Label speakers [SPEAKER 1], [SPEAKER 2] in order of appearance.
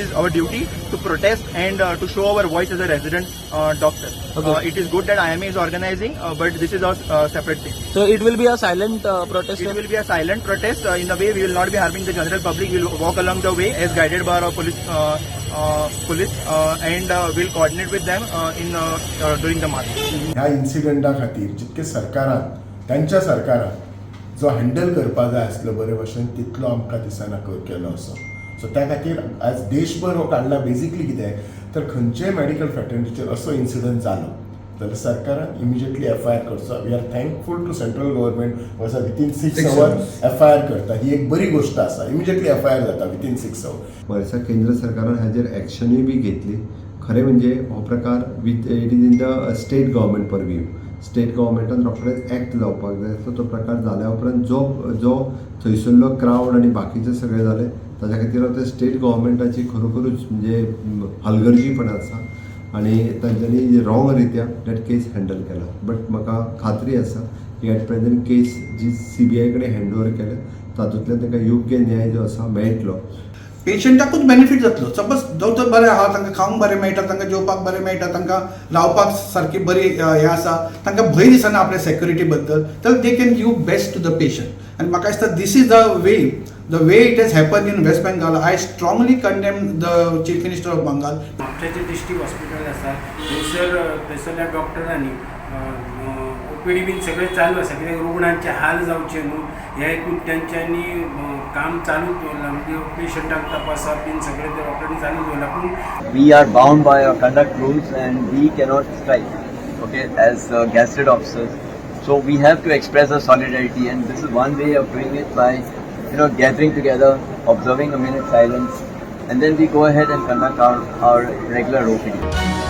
[SPEAKER 1] is our duty to protest and to show our voice as a resident doctor. It is good that IMA is organizing, but this is a separate thing.
[SPEAKER 2] So it will be a silent protest.
[SPEAKER 1] It will be a silent protest. In a way, we will not be harming the general public. We will walk along the way as guided by our police, and we'll coordinate with them in during the march.
[SPEAKER 3] ह्या इन्सिडंटा खातीर जितके सरकारान तांच्या सरकारान जो handle करपा जाय आसलो बरे भशेन तितलो आमकां दिसना केलो असो. सो त्या खातीर आज देशभर हो काडला. बेजिकली कितें तर खंयचेय मेडिकल फ्रेटर्निटीचेर असो इन्सिडंट जालो जाल्यार सरकारान इमिजिएटली एफ I R करचो. We are thankful to central government वसा विथीन 6 our FIR करता, ही एक बरी गोश्ट आसा. इमिजिएटली एफ I R जाता विथीन 6 our.
[SPEAKER 4] वर्सा केंद्र सरकारान हाजेर एक्शनूय बी घेतली. खरें म्हणजे हो प्रकार with it is in the state government purview. State गव्हर्मेंटान रोखडेच एक्ट जावपाक जाय. सो तो प्रकार जाल्या उपरांत जो जो थंयसरलो क्रावड आनी बाकीचे सगळे जाले, ताच्या खातीर आतां स्टेट गव्हर्मेंटाची खरोखरूच म्हणजे हलगर्जीपणा आसा आनी तांच्यांनी रॉंग रित्या that case handle केला. बट म्हाका खात्री आसा की एट प्रेझेंट केस जी सीबीआय कडेन हँड ओवर केल्या, तातूंतल्यान तांकां योग्य न्याय जो आसा मेळटलो.
[SPEAKER 5] पेशंटाकूच बेनिफीट जातलो. सपोज दोतोर बरे आहा, तांकां खावंक बरें मेळटा, तांकां जेवपाक बरें मेळटा, तांकां रावपाक सारकी बरी हें आसा, तांकां भंय दिसना आपल्या सेक्युरिटी बद्दल, तर they can give best to the patient. आनी म्हाका दिसता this is the way it has happen in West Bengal. I strongly condemn the Chief Minister of Bengal.
[SPEAKER 6] म्हापशाचें district hospital आसा, थंयसर थंयसरल्या डॉक्टरांनी ओपीडी बीन सगळें चालू आसा, कित्याक रुग्णांचे हाल जावचे न्हू ह्या हेतून तेंच्यांनी काम चालू दवरलां. म्हणजे पेशंटाक तपासप बीन सगळें ते डॉक्टरांनी चालू दवरलां, पूण
[SPEAKER 7] We are bound by our conduct rules and we cannot strike, okay, as gazetted officers. So we have to express our solidarity, and this is one way of doing it, by gathering together, observing a minute silence, and then we go ahead and conduct our regular OPD.